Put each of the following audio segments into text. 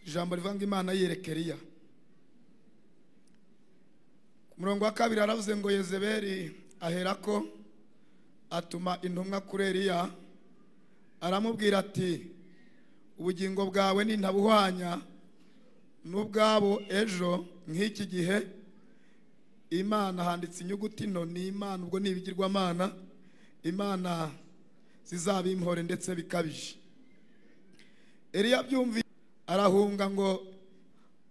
Ijambo rivanga Imana yereka Eliya. Ku murongo wa 2 aravuze ngo Yezebeli aherako atuma intumwa kuri Eliya aramubwira ati ubugingo bwawe nintabuhwanya n'ubwabo ejo nk'iki gihe. Imana handitse inyuguti nto ni Imana, ubwo ni ibigirwamana, Imana zizabimpore ndetse bikabije. Eliya byumvi arahunga ngo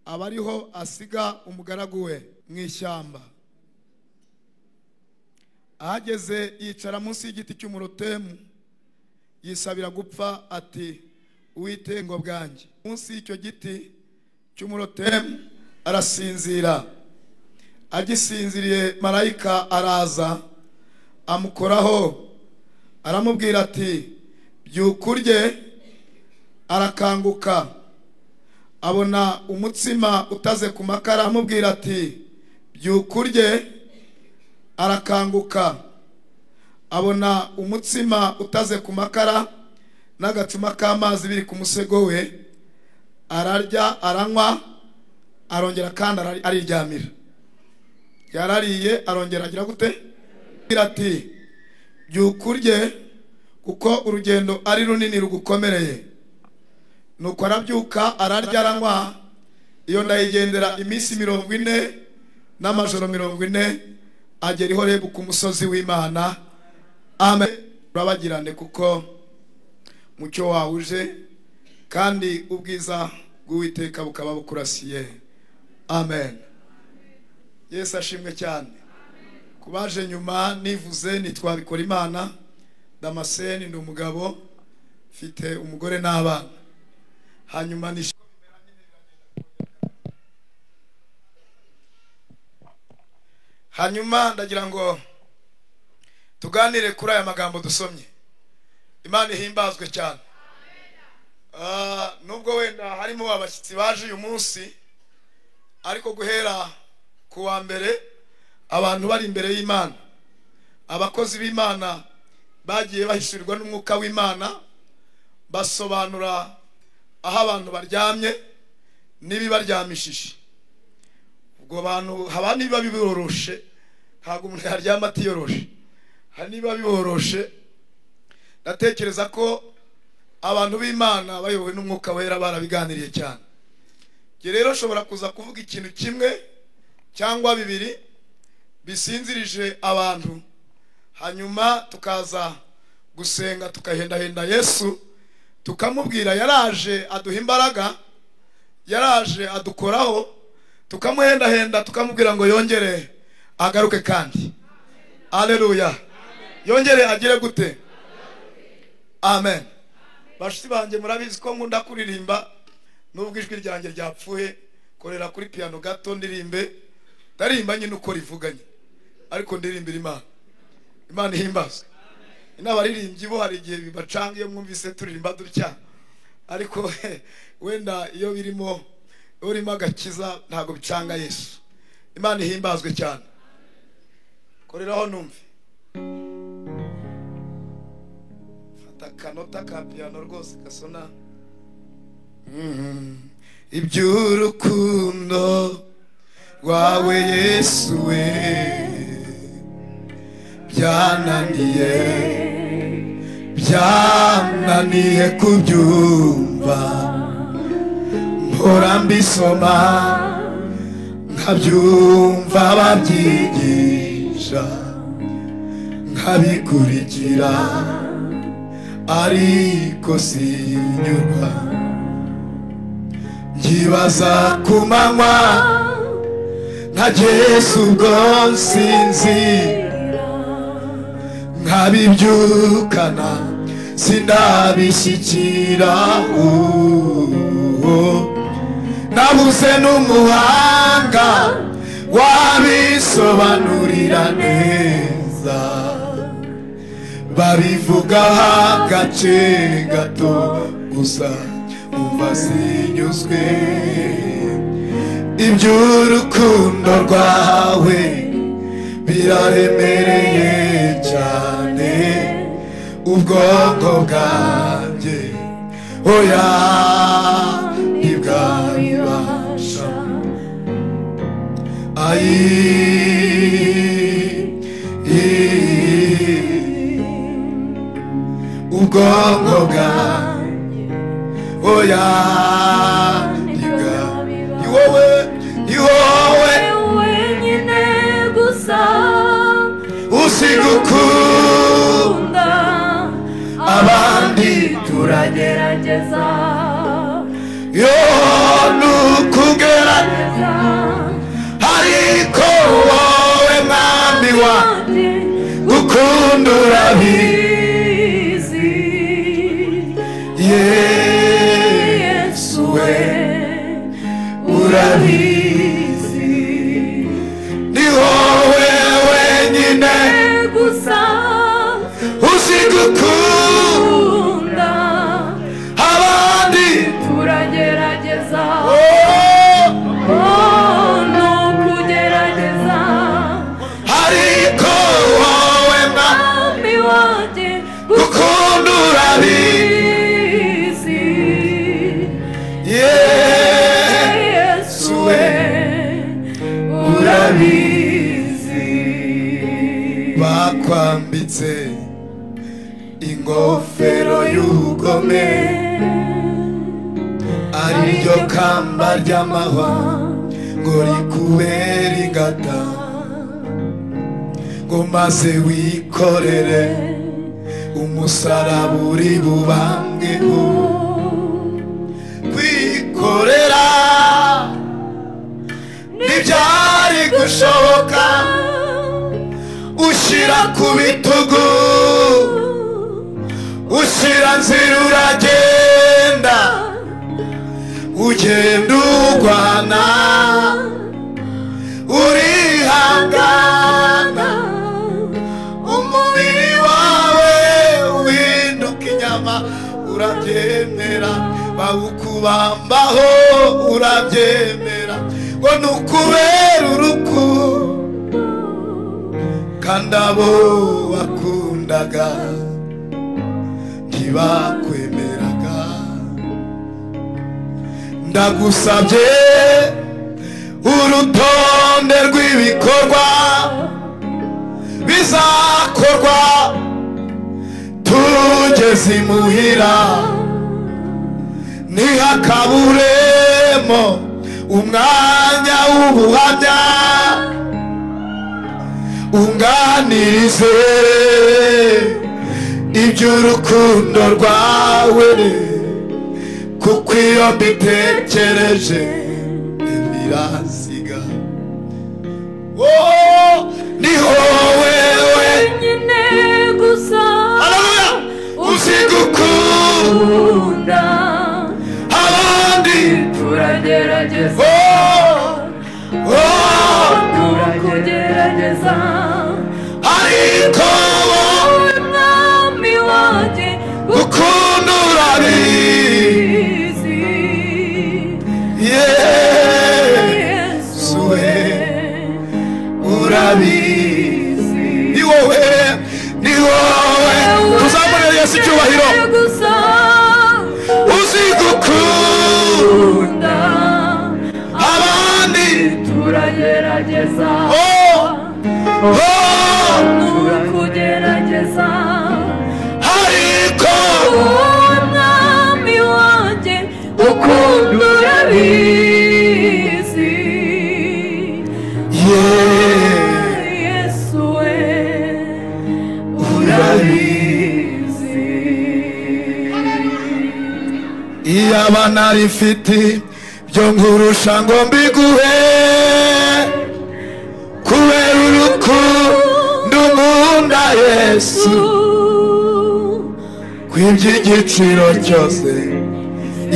abariho asiga umugaragu we mu ishyamba. Ahageze yicara munsi y'igiti cy'umurotemu yisabira gupfa ati Uwiteka ngo bwanjye. Munsi y'icyo giti cy'umurotemu arasinzira. Agisinziriye marayika araza amukoraho aramubwira ati byuka urye. Arakanguka abona umutsima utaze ku makara, amubwira ati byuka urye. Arakanguka abona umutsima utaze ku makara n'agacuma k'amazi biri ku musego we, ararya aranywa, arongera kandi ariryamira. Yarariye arongera agira gute? Ati byuka urye kuko urugendo ari runini rugukomereye. Nuko arabyuka ararya aranywa, iyo ndayigendera iminsi 40 n'amajoro 40 agera i Horebu ku musozi w'Imana. Amen. Urabagirane kuko mucyo wawuje kandi ubwiza bw'Uwiteka bukaba bukurasiye. Amen. Yesu ashimwe cyane. Kubaje nyuma nivuze nitwabikora Imana Damascene, ndi umugabo mfite umugore n'abana. Hanyuma ni hanyuma ndagira ngo tuganire kuri aya magambo dusomye. Imana ihimbazwe cyane. Nubwo wenda harimo abashyitsi baje uyu munsi, ariko guhera ku wa mbere abantu bari imbere y'Imana, abakozi b'Imana bagiye bahishurirwa n'umwuka w'Imana, basobanura aho abantu baryamye n'ibibaryamishije. Ubwo bantu haba niba biboroshe, ntabwo umuntu yaryama atiyoroshe, hari niba biboroshe. Ndatekereza ko abantu b'Imana bayobowe n'umwuka wera barabiganiriye cyane. Nge rero nshobora kuza kuvuga ikintu kimwe cyangwa bibiri bisinzirije abantu, hanyuma tukaza gusenga tukahendahenda Yesu, tukamubwira yaraje aduha imbaraga, yaraje adukoraho, tukamuhendahenda tukamubwira ngo yongere agaruke kandi. Haleluya. Yongere agire gute? Amen. Bashitsi banjye murabizi ko nkunda kuririmba, nubwo ijwi ryanjye ryapfuye, korera kuri piano gato ndirimbe. Ndarimba nyine uko rivuganye, ariko ndirimbira Imana. Imana ihimbazwe. N'abaririmbyi bo hari igihe bibacanga iyo mwumvise turirimba dutya, ariko wenda iyo birimo urimo agakiza ntago bicanga Yesu. Imana ihimbazwe cyane. Koreraho numve. Fata kanota ka piano rwose kasona. Iby'urukundo rwawe Yesu we byananiye, byananiye kubyumva, mpora mbisoma nkabyumva babyigisha nkabikurikira, ariko sinyurwa. Nkibaza ku manywa nka Yesu ubwo nsinzira, nkabibyukana sinabishyikira. Nabuze n'umuhanga wabisobanurira neza, babivuga agace gato gusa umva sinyuzwe. Iby'urukundo rwawe biraremereye cyane, ubwonko bwanjye oya ntibwa Ubwonko bwanjye oya ni wowe, ni wowe wenyine gusa uzi gukunda abandi turagerageza yo nukugerageza ariko wowe mwami wa gukunda urabizi Yesu we urabizi ni wowe wenyine gusa uzi gukunda abandi turagerageza nukugerageza ariko wowe mwami wanjye gukunda urabizi Yesu we urabizi. Bakwambitse ingofero y'ubugome ariryo kamba ry'amahwa ngo rikubere ingata ngo maze wikorere umusaraba uri bubambweho kwikorera ntibyari gushoboka ushyira ku bitugu ushyira nzira uragenda ugenda urwana urihangana umubiri wawe uhinduka inyama urabyemera bawukubambaho urabyemera ngo nukubera urukundo kandi abo wakundaga ntibakwemeraga. Ndagusabye urutonde rw'ibikorwa bizakorwa tugeze imuhira ntihakaburemo umwanya w'ubuhamya unganirize iby'urukundo rwawe kuko iyo mbitekereje birasiga. Ni wowe wenyine gusa haleluya uzi gukunda abandi turagerageza nukugerageza ariko wowe mwami wanjye gukunda urabizi Yesu we urabizi ni wowe, ni wowe tuzamurire Yesu icyubahiro uzi gukunda abandi turagerageza nukugerageza ariko wowe mwami wanjye ukunda urabizi Yesu we urabizi. Iyaba nari mfite ibyo nkurusha ngo mbiguhe kubera urukundo unkunda Yesu kw'iby'igiciro cyose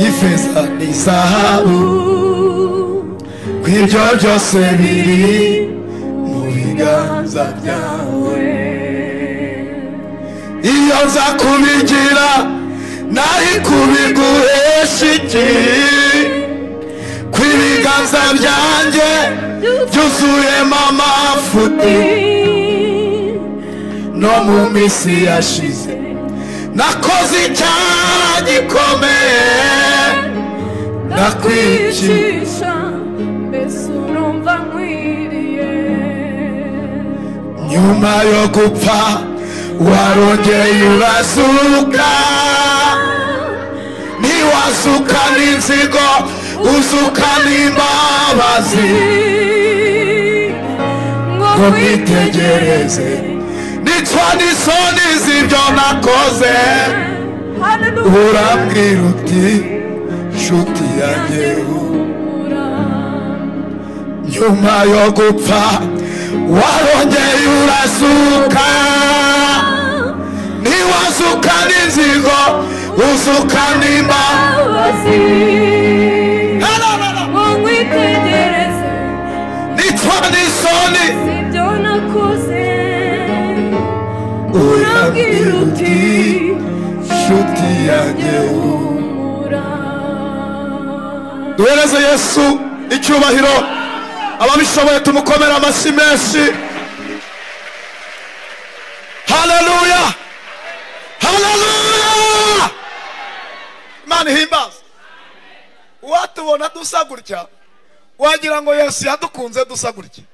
ifeza n'izahabu kw'ibyo byose biri mu biganza byawe iyo nza kubigira nari kubiguhesha iki kw'ibiganza byanjye byuzuyemo amafuti no mu minsi yashize nakoze icyaha gikomeye ndakwicisha mbese urumva nkwiriye Nyuma yo gupfa warongeye urazuka, ntiwazuka n'inzigo uzuka n'imbabazi, ngo nitegereze nicwa n'isoni z'ibyo nakoze. Urambwira uti nshuti yanjye, nyuma yo gupfa warongeye urazuka, ntiwazuka n'inzigo uzuka n'imbabazi, ngo nkwitegereze nicwa n'isoni z'ibyo nakoze. Urambwira uti nshuti yanjye. Humura. Duhereze Yesu icyubahiro, ababishoboye tumukomere amashyi menshi. Haleluya, haleluya! Imana ihimbaza. Uwatubona dusa gutya wagira ngo Yesu yadukunze dusa gutya.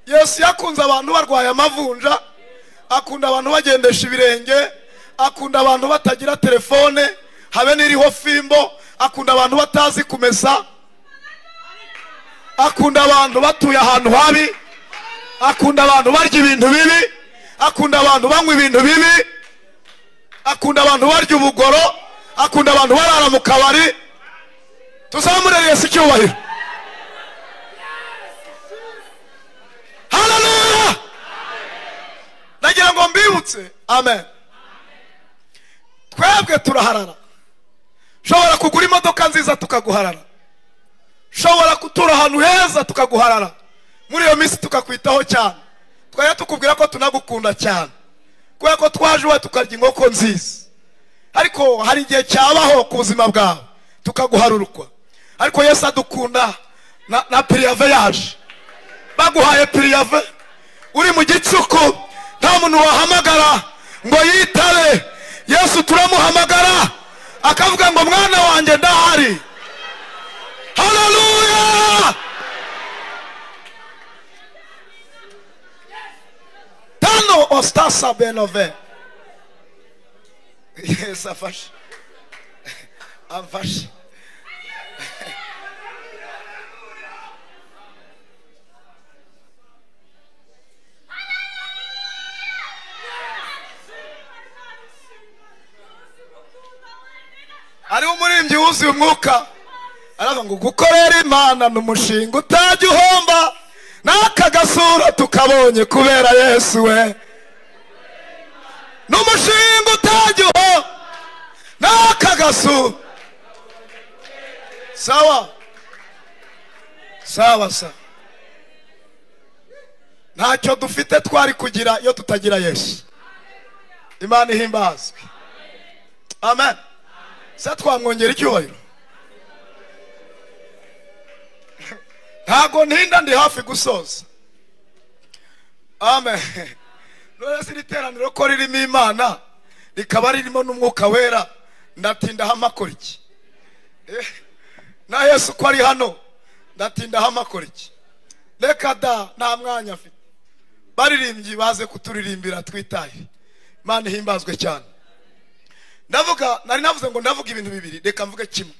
Yesu yakunze abantu barwaye amavunja, akunda abantu bagendesha ibirenge, akunda abantu batagira telefone habe n'iriho fimbo, akunda abantu batazi kumesa, akunda abantu batuye ahantu habi, akunda abantu barya ibintu bibi, akunda abantu banywa ibintu bibi, akunda abantu barya ubugoro, akunda abantu barara mu kabari. Tuzamurere Yesu icyubahiro. Haleluya! Nagira ngo mbibutse, amen. Twebwe turaharara. Ushobora kugura imodoka nziza tukaguharara, ushobora gutura ahantu heza tukaguharara, muri iyo minsi tukakwitaho cyane, twajya tukubwira ko tunagukunda cyane kubera ko twaje iwawe tukarya inkoko nziza. Ariko hari igihe cyabaho ku buzima bwawe tukaguharurukwa. Ariko Yesu adukunda na piriyave yaje. Baguhaye piriyave uri mu gicuku, nta muntu wahamagara ngo yitabe. Yesu turamuhamagara akavuga ngo mwana wanjye ndahari. Haleluya! Tano ostasa benove. Yesu afashe, amfashe. Hariho umuririmbyi wuzuye umwuka aravuga ngo gukorera Imana ni umushinga utajya uhomba, n'aka gasura tukabonye kubera Yesu we. Ni umushinga utajya uhomba n'aka gasura. Sawa sawa sawa, ntacyo dufite twari kugira iyo tutagira Yesu. Imana ihimbazwe, amen. Se twamwongera icyubahiro. Ntago ntinda, ndi hafi gusoza. Amen. None se iri teraniro ko ririmo Imana rikaba ririmo n'umwuka wera, ndatinda hamakora iki? Na Yesu ko ari hano, ndatinda hamakora iki? Reka da, nta mwanya afite. Baririmbyi baze kuturirimbira twitaye. Imana ihimbazwe cyane. Ndavuga, nari navuze ngo ndavuga ibintu bibiri, reka mvuge kimwe.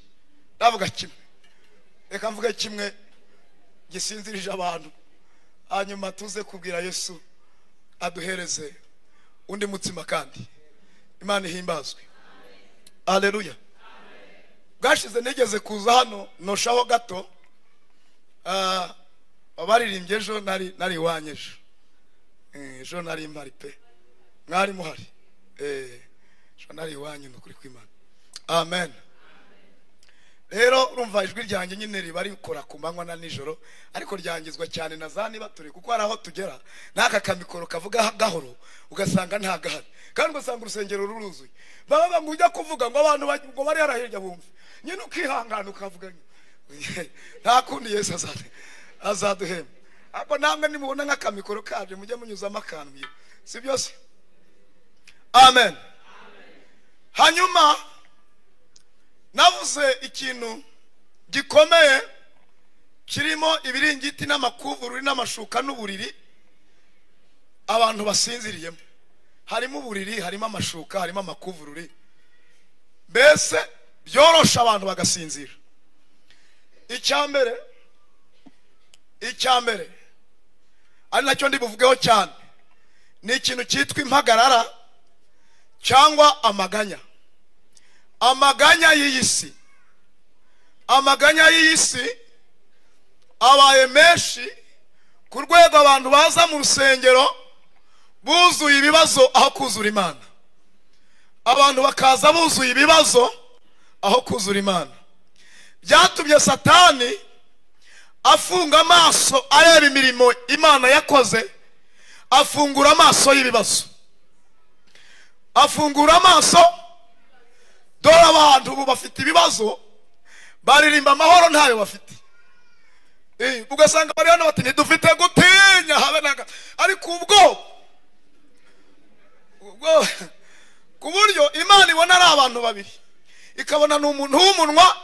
Ndavuga kimwe. Reka mvuge kimwe gisinzirije abantu, hanyuma tuze kubwira Yesu aduhereze undi mutsima kandi. Imana ihimbazwe. Haleluya. Bwashize nigeze kuza hano noshaho gato, abaririmbye ejo nari iwanyu ejo. Ejo nari mpari pe. Mwari muhari. Ejo nari iwanyu nukuri kw'Imana. Amen. Rero urumva ijwi ryanjye nyine riba rikora ku manywa na nijoro, ariko ryangizwa cyane na za niba turi, kuko hari aho tugera n'aka kamikoro kavuga gahoro ugasanga nta gahari, kandi ugasanga urusengero ruruzuye. Baba ngo ujya kuvuga ngo abantu ngo bari harahirya bumve, nyine ukihangana ukavuga nta kundi Yesu azaduhemba. Ariko namwe nimubona nk'akamikoro kaje mujye munyuzamo akantu, si byose? Amen. Hanyuma navuze ikintu gikomeye kirimo ibiringiti n'amakuvururi n'amashuka n'uburiri. abantu basinziriyemo. Harimo uburiri, harimo amashuka, harimo amakuvururi, mbese byorosha abantu bagasinzira. Icyambere ari nacyo ndi buvugeho cyane ni ikintu cyitwa impagarara cyangwa amaganya. Amaganya y'iyi si, amaganya y'iyi si abaye menshi ku rwego abantu baza mu rusengero buzuye ibibazo aho kuzura Imana. Abantu bakaza buzuye ibibazo aho kuzura Imana. Byatumye Satani afunga amaso areba imirimo Imana yakoze, afungura amaso y'ibibazo, afungura amaso. Dore abantu ubu bafite ibibazo, baririmba amahoro ntayo bafite. Ugasanga bari hano bati ntidufite gutinya habe na gato, ariko ubwo ku buryo Imana ibona ari abantu babiri, ikabona ni umuntu w'umunwa,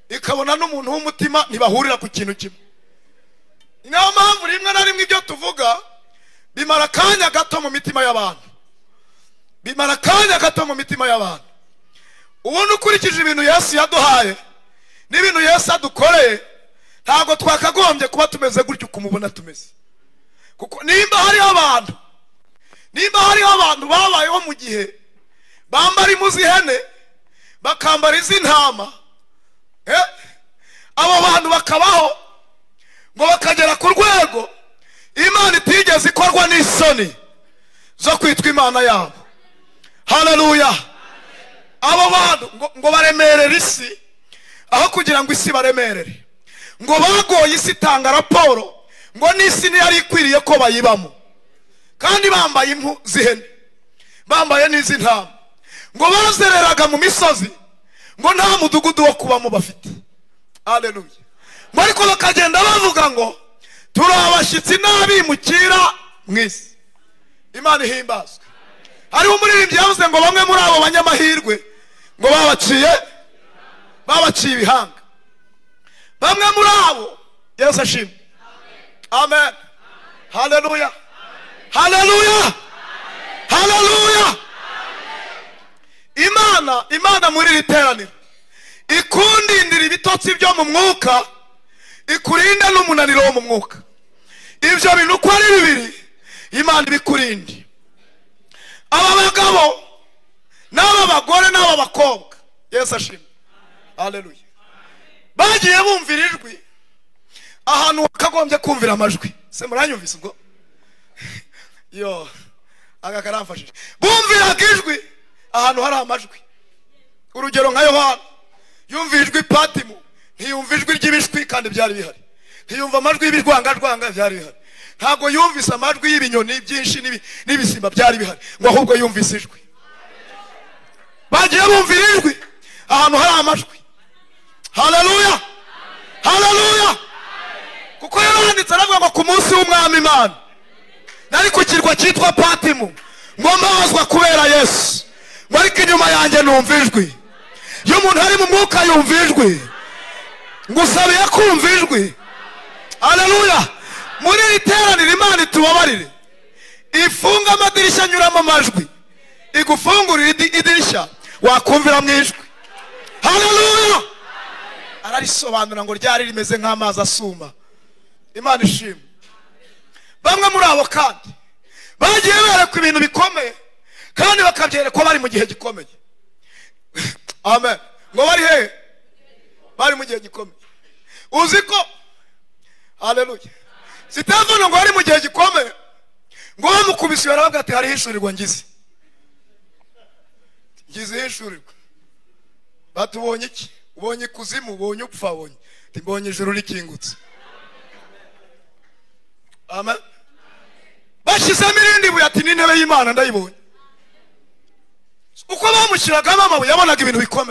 ikabona n'umuntu w'umutima, ntibahurira ku kintu kimwe. Niyo mpamvu rimwe na rimwe ibyo tuvuga bimara akanya gato mu mitima y'abantu, bimara akanya gato mu mitima y'abantu. Ubundi ukurikije ibintu Yesu yaduhaye n'ibintu Yesu adukoreye, ntabwo twakagombye kuba tumeze gutyo uko mubona tumeze. Kuko nimba hariho abantu babayeho mu gihe bambara impu z'ihene, bakambara iz'intama, abo bantu bakabaho ngo bakagera ku rwego Imana itigeze ikorwa n'isoni zo kwitwa Imana yabo. Haleluya! Abo bantu ngo baremerere isi aho kugira ngo isi baremerere, ngo bagoye isi itanga raporo ngo n'isi ntiyari ikwiriye ko bayibamo, kandi bambaye impu z'ihene, bambaye n'iz'intama, ngo bazereraga mu misozi, ngo nta mudugudu wo kubamo bafite. Haleluya! Ngo ariko bakagenda bavuga ngo turi abashyitsi n'abimukira mu isi. Imana ihimbazwe. Hariho umuririmbyi yavuze ngo bamwe muri abo banyamahirwe ngo babaciye ibihanga. Bamwe muri abo, Yesu ashimwe. Amen. Haleluya. Haleluya. Haleluya. Imana muri iri teraniro ikundindira ibitotsi byo mu mwuka, ikurinda n'umunaniro wo mu mwuka. Ibyo bintu uko ari bibiri Imana ibikurinde. Aba bagabo n'aba bagore n'aba bakobwa, Yesu ashimwe. Haleluya. Bagiye bumvira ijwi ahantu wakagombye kumvira amajwi. Se muranyumvise ubwo? Yo, aka karamfashije. Bumviraga ijwi ahantu hari amajwi. Urugero nka Yohana yumva ijwi Patimu, ntiyumva ijwi ry'ibishwi kandi byari bihari, ntiyumva amajwi y'ibirwangajwanga byari bihari, ntabwo yumvise amajwi y'ibinyoni byinshi n'ibisimba byari bihari, ngo ahubwo yumvise ijwi. Bagiye bumvira ijwi ahantu hari amajwi. Haleluya. Haleluya. Kuko yaranditse aravuga ngo ku munsi w'umwami Imana nari ku kirwa cyitwa Patimu, ngo mbabazwa kubera Yesu, ngo ariko inyuma yanjye numva ijwi. Iyo umuntu ari mu mwuka yumva ijwi, ngusabiye kumva ijwi. Haleluya. Muri iri teraniro Imana itubabarire, ifunga amadirishya anyuramo amajwi, igufungurira idirishya wakumvira mu ijwi. Haleluya. Ararisobanura ngo ryari rimeze nk'amazi asuma. Imana ishimwe. Bamwe muri abo kandi bagiye berekwa ibintu bikomeye, kandi bakabyerekwa bari mu gihe gikomeye. Amen. Ngo bari hehe? Bari mu gihe gikomeye. Uzi ko, haleluya, Sitefano ngo ari mu gihe gikomeye, ngo bamukubise baravuga ati hari hishurirwa ngize hishurirwa. Batubonye iki? Ubonye ikuzimu, ubonye upfa, ubonye mbonye ijuru rikingutse. Amen. Bashyizemo irindi buye ati n'intebe y'Imana ndayibonye. Uko bamushyiragamo amabuye yabonaga ibintu bikomeye.